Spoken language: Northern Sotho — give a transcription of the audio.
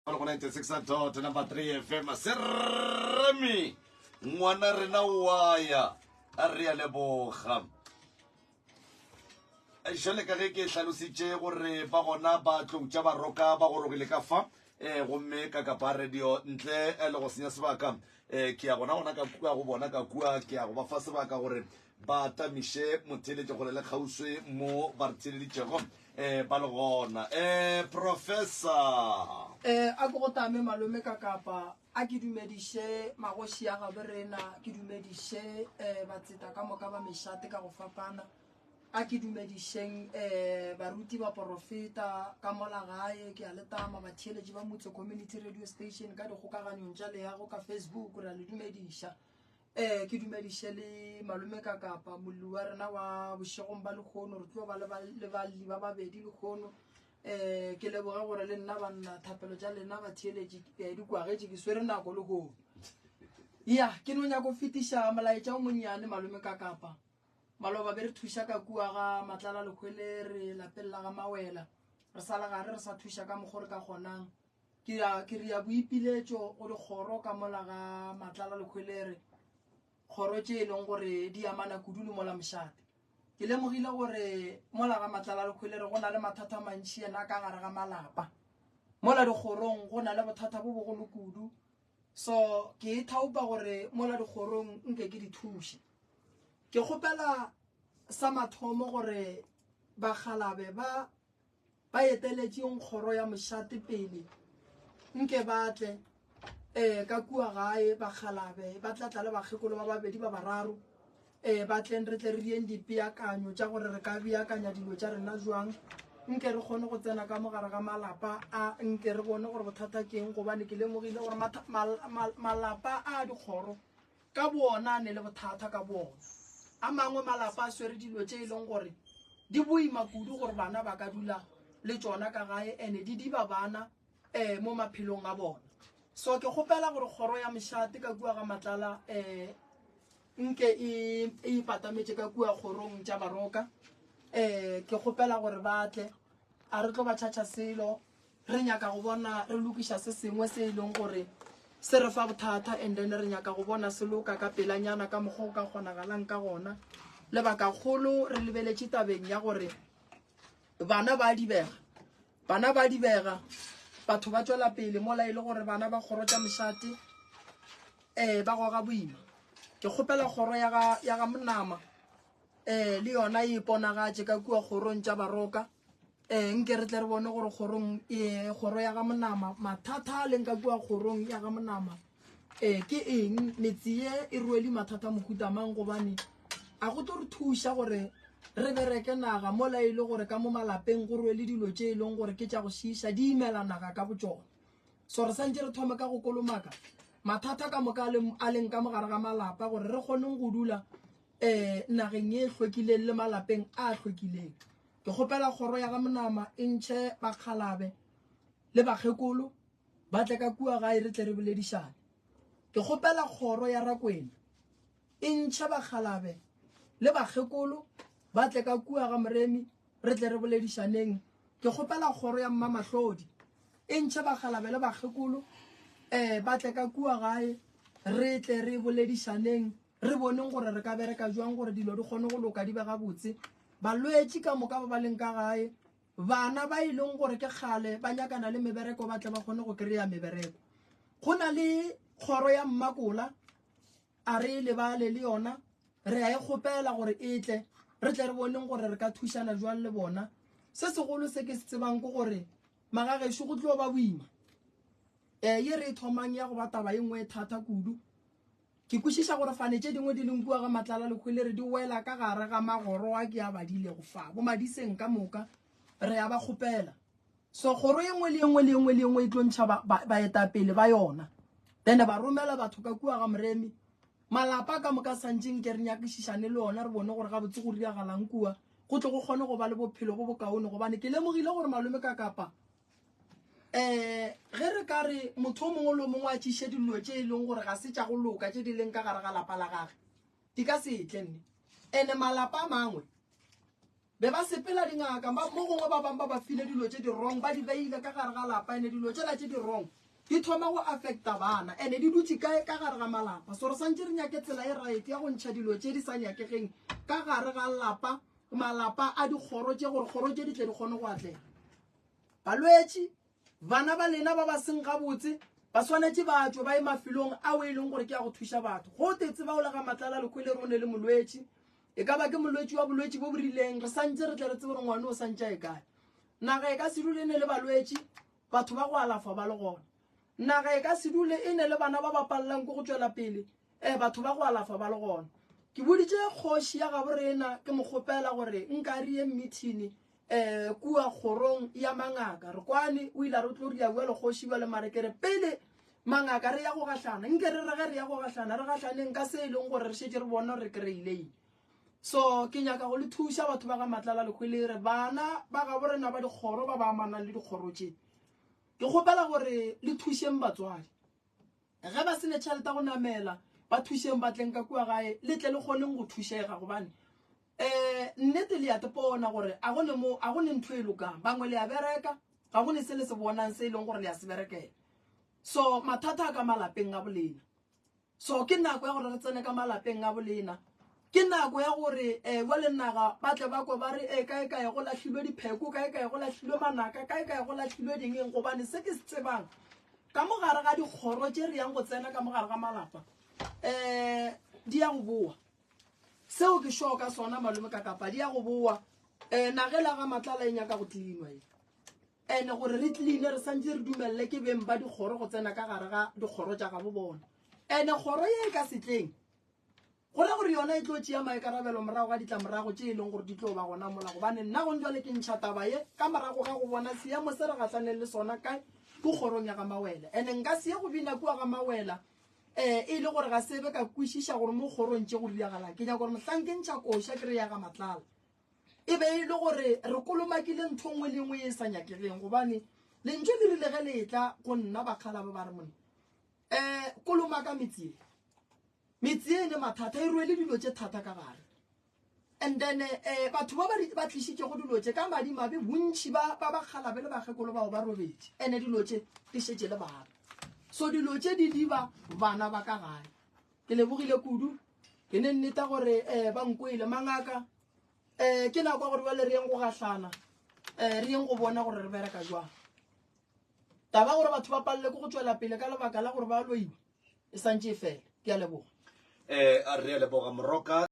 Go 96 dot number 3 FM seremi ngwana rena wa ya a re a leboga jale ka ge ke hlalositše gore ba gona ba tlou tša baroka ba gorogile ka fa um gomme ka kapa radio ntle eh, le go senya sebaka um ke ya gona gona ka kua go bona ka kua ke ya go ba fa sebaka gore ba tamiše motheeletše kgole le kgauswi mo ba re theeleditšego um ba le gona um professor um a ke go tame malome ka kapa a ke dumediše magoši a gabo rena ke dumediše um batseta ka moka ba mešate ka go fapana a ke dumedišeng um baruti baporofeta ka mola gae ke a le tama batheeletši ba motse community radio station ka dikgokaganyong tša leago ka facebook re a le dumediša Ee, ke dumediše le malome ka kapa molli wa rena wa bošegong ba lekgono re tlo ba le balli ba babedi lekgono um ke leboge gore le nna banna thapelo tša lena batheeletši eh, di kwagetše ke swere nako lehono ya ke no nyako fetiša molaetša o monnyane malome ka kapa maloba be re thuša ka kua ga matlala lekgwele re lapeng la ga mawela re sa le gare re sa thuša ka mokgwa re ka kgonang Ke ya, ke re ya boipiletšo go dikgoro ka mola ga Matlala le Khwelere, kgoro tše e leng gore di amana kudu le mola mošate. Ke lemogile gore mola ga Matlala le Khwelere go na le mathata a mantši yena ka gare ga malapa. Mola dikgorong go na le bothata bo bogolo kudu. So ke e thaopa gore mola dikgorong nke ke di thuše. Ke kgopela sa mathomo gore bakgalabe ba ba eteletšeng kgoro ya mošate pele, nke ba tle um ka kua gae bakgalabe ba tla tla le bakgekolo ba babedi ba bararo um ba tleng re tle re dieng dipeakanyo tša gore re ka beakanya dilo tša rena jwang nke re kgone go tsena ka mogare ga malapa a nke re bone gore bothata keng gobane ke lemogile gore malapa a dikgoro ka boona a ne le bothata ka boona. A mangwe malapa a swere dilo tše e leng gore di boima kudu gore bana ba ka dula le tšona ka gae ene di diba bana um mo maphelong a bona. So ke kgopela gore kgoro ya mošate ka kua ga Matlala um nke e e ipatametše ka kua kgorong tša Baroka um ke kgopela gore ba tle a re tlo ba tšhatšha selo Re nyaka go bona re lokiša se sengwe se e leng gore se re fa bothata and then re nyaka go bona se loka ka pelanyana ka mokgwa o ka kgonagalang ka gona. Lebakakgolo re lebeletše tabeng ya gore bana ba dibega, bana ba dibega, batho ba tšwela pele mola e le gore bana ba kgoro tša mošate um ba goga boima. Ke kgopela kgoro ya ga ya ga Monama um le yona e iponagatše ka kua kgorong tša Baroka. Ee, nke re tle re bone gore kgorong e kgoro ya ga Monama mathata a leng ka kua kgorong ya ga Monama ee ke eng metse ye e rwele mathata mohuta mang gobane a go tlo re thuša gore re bereke naga mola e le gore ka mo malapeng go rwele dilo tše e leng gore ke tša go šiiša di imela naga ka botšona so re santše re thome ka go kolomaka mathata ka moka a leng ka mogare ga malapa gore re kgoneng go dula um nageng ye e hlwekileng le malapeng a hlwekileng Ke kgopela kgoro ya ga Monama e ntšhe bakgalabe le bakgekolo ba tle ka kua gae re tle re boledišane. Ke kgopela kgoro ya Rakwena e ntšhe bakgalabe le bakgekolo ba tle ka kua ga Moremi re tle re boledišaneng. Ke kgopela kgoro ya Mmamahlodi e ntšhe bakgalabe le bakgekolo um ba tle ka kua gae re tle re boledišaneng. Re boneng gore re ka bereka jwang gore dilo di kgone go loka di be gabotse. Balwetši ka moka ba ba leng ka gae, bana ba e leng gore ke kgale ba nyakana le mebereko ba tle ba kgone go kry-a mebereko. Go na le kgoro ya Mmakola, a re e lebale le yona, re a e kgopela gore e tle, re tle re boneng gore re ka thušana jwang le bona. Se segolo se ke se tsebang ke gore magagešo go tlo ba boima. Um ye re e thomang ya go ba taba e nngwe e thata kudu. Ke kwešiša gore fane tše dingwe di leng kua ga Matlala le Khwelere di wela ka gare ga magoro a ke a badilego fa, bo Madiseng ka moka, re a ba kgopela. So kgoro ye nngwe le ye nngwe le ye nngwe le ye nngwe e tlo ntšha baetapele ba yona, then ba romela batho ka kua ga Moremi. Malapa ka moka santše nke re nyakišišane le ona re bone gore gabotse go diragalang kua, go tle go kgone go ba le bophelo bo bokaone gobane ke lemogile gore malome ka kapa um ge re ka re motho o mongwe le o mongwe a tšiše dilo tše e leng gore ga se tša go loka tše di leng ka gare ga lapa la gage di ka se tle nne ene malapa a mangwe Be ba sepela dingaka, ba, mo gongwe ba bangwe ba ba file dilo tše di wrong, ba di beile ka gare ga lapa, ene dilo tšela tše di wrong di thoma go affecta bana, ene di dutše kae? Ka gare ga malapa. So re santše re nyake tsela e right ya go ntšha dilo tše di sa nyakegeng ka gare ga lapa, malapa a dikgoro tše, gore kgoro tše di tle di kgone go atlega. Balwetši, Bana ba lena ba ba seng gabotse ba swanetše ba tšwe ba ye mafelong ao e leng gore ke a go thuša batho. Go te tseba o le ga Matlala Lekhwele re o ne le molwetši, e ka ba ke molwetši wa bolwetši bo bo rileng, re santše re tle re tsebe gore ngwane o santše a e kae. Naga e ka se dule e ne le balwetši, batho ba go alafa ba le gona. Naga e ka se dule e ne le bana ba ba palelang ke go tšwela pele, um batho ba go alafa ba le gona. Ke boditše kgoši ya gabo rena ke mo kgopela gore nka re ye mmithini um kua kgorong ya mangaka re kwane o ile a re o tlo ria bua le kgoši bjale mare ke re pele mangaka re ya go gahlana nke re re ge re ya go gahlana re gahlaneng ka se e leng gore re šetše re bona gore re kry-ile eng so ke nyaka go le thuša batho ba ga matlala lekhwele re bana ba gabo rena ba dikgoro ba ba amanang le dikgoro tše ke kgopela gore le thušeng batswadi Ge ba se ne tšhelete ya go namela, ba thušeng ba tleng ka kua gae, le tle le kgoneng go thušega, gobane um nnete le ya tepona gore a go ne mo, a go ne ntho e lokang. Bangwe le a bereka, ga go ne se le se bonang se e leng gore le ya se berekela. So mathata a ka malapeng a bolena. So ke nako ya gore re tsene ka malapeng a bolena. Ke nako ya gore um bjale naga ba tle ba kwe ba re e kae kae go lahlilwe dipheko, kae kae go lahlilwe manaka, kae kae go lahlilwe ding eng, gobane se ke se tsebang ka mo gare ga dikgoro tše re yang go tsena ka mo gare ga malapa um di ya go boa. Seo ke sure ka sona malome ka kapa di ya go boa. Um nage la ga Matlala e nyaka go cleanwa e. Ene gore re cleane re santse re dumelele ke beng ba dikgoro go tsena ka gare ga dikgoro tša gabo bona. Ene kgoro ye e ka setleng Go ra gore yona e tlo tšea maikarabelo morago ga ditlamorago tše e leng gore di tlo ba gona mola, gobane nna gong jwale ke ntšha taba ye ka morago ga go bona seemo se re gahlaneng le sona kae ko kgorong ya ga Mawela. Ene nka se ye go bina kua ga Mawela um e le gore ga se be ka kwešiša gore mo kgorong tše go diragalang. Ke nyaka gore mohlang ke ntšha koša ke re ya ga Matlala e be e le gore re kolomakile ntho nngwe le nngwe e sa nyakegeng, gobane lentšu le rile ge le etla go nna bakgalabo ba re monna um kolomaka metse ye. Metse ye e ne mathata, e rwele dilo tše thata ka gare. And then eh, batho ba ba tlišitšego dilo tše ka madimabe bontši ba ba bakgalabe le bakgekolo bao ba robetše, ene dilo tše di šetše le bana. So dilo tše di diba bana ba ka gae. Ke lebogile kudu, ke ne nneta gore eh, ba nkwele mangaka. Eh, ke nako ya gore bjale re yeng go gahlana, eh, re yeng go bona gore re bereka jwang. Taba gore batho ba palele ke go tšwela pele ka lebaka la gore ba loiwa e santše e fele. Ke a leboga. Eh, re a leboga Moroka.